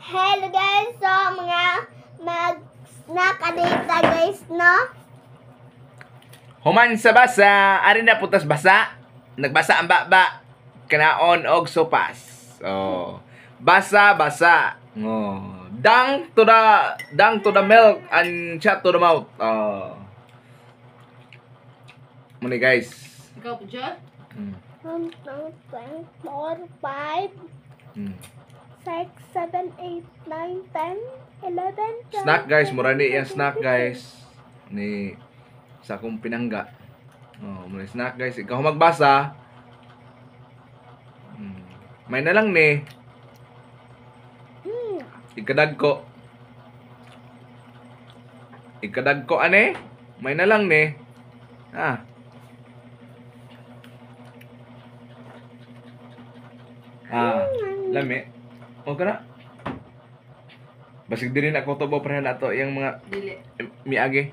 Hello guys, so mga mag-snack adita guys, no? Human sa basa, ari na putas basa. Nagbasa ang baba. Kanaon og sopas. Oh. Basa basa. Oh. Dang to the milk and shot to the mouth. Oh. Muni guys. Ikaw po dyan? 1, 2, 3, 4, 5, 6, 7, 8, 9, 10, 11, 12, Snack guys, mura ni iyang 13, snack 14. Guys. Ni sa akong pinangga. Oh, mura snack guys. Ikaw magbasa. May na lang ni. Ikadagko. Ikadagko ane. May na lang ni. Ah. Ah, lami. Okay na. Basig diri na ako tubo pre na to iyang mga Dili. Miagi.